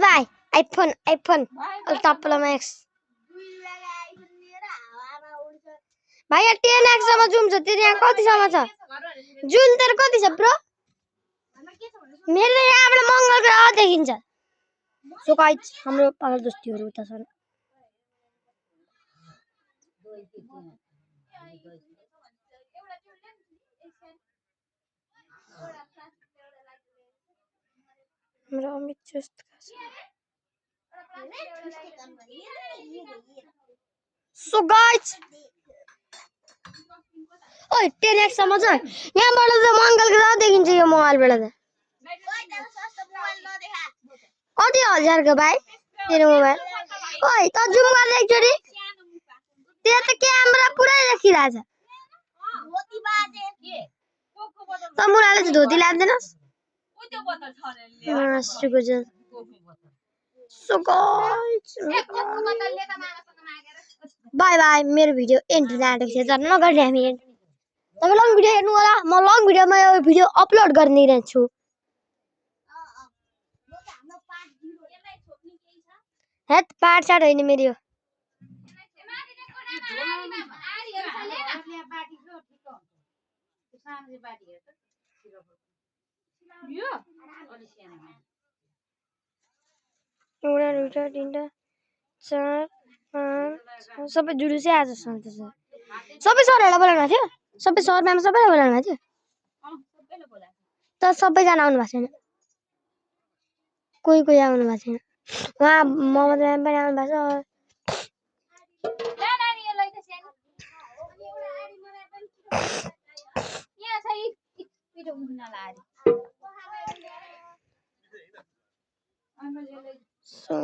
भाइ iPhone ultra pro max भाइ 10x सम्म जुम छ तेरो यहाँ कति सम्म छ जुन तेरो कति छ ब्रो मेरो यहाँबाट मंगल ग्रह देखिन्छ सो गाइस हाम्रो पागल दोस्तीहरु उता छन् हाम्रो अमित जस्त सो गाइस ओइ 10x सम्म छ यहाँबाट त मंगल ग्रह देखिन्छ यो मोबाइलबाट त कति हजारको भाइ तेरो मोबाइल ओइ त जुम गर्ने एकचोटी त्यहाँ त क्यामेरा पुरै देखिरहेछ धोती बाजे के त मुराले चाहिँ धोती ल्याउँदैनस् सो गाइस बाय बाय मेरो भिडियो एन्ड लाटेको छ जन्न गर्ने हामी तपाईं लङ भिडियो हेर्नु होला म लङ भिडियोमा यो भिडियो अपलोड गर्ने रहन्छु हेट पार्ट साट हैन मेरो यो एउटा दुईटा तीनटा चार पाँच सबै जुडुसै आज सन्त छ सबै सरहरुलाई बोलाउनु थियो सबै सर म्याम सबैलाई बोलाउनु थियो त सबै जना आउनु भएको छैन कोही कोही आउनु भएको छैन वहाँ मोहम्मद म्याम पनि आउनु भएको छ सो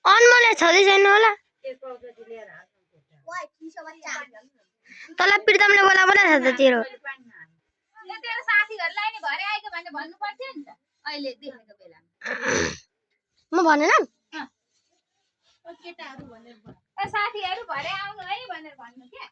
अनमोले छदै छैन होला तलाई प्रितमले बोला बोला छ त तेरो साथीहरुलाई नि भरे आइके भने भन्नु पर्थ्यो नि त अहिले देखेको बेलामा म भनेन केटाहरु भनेर साथीहरु भरे आउनु है भनेर भन्नु के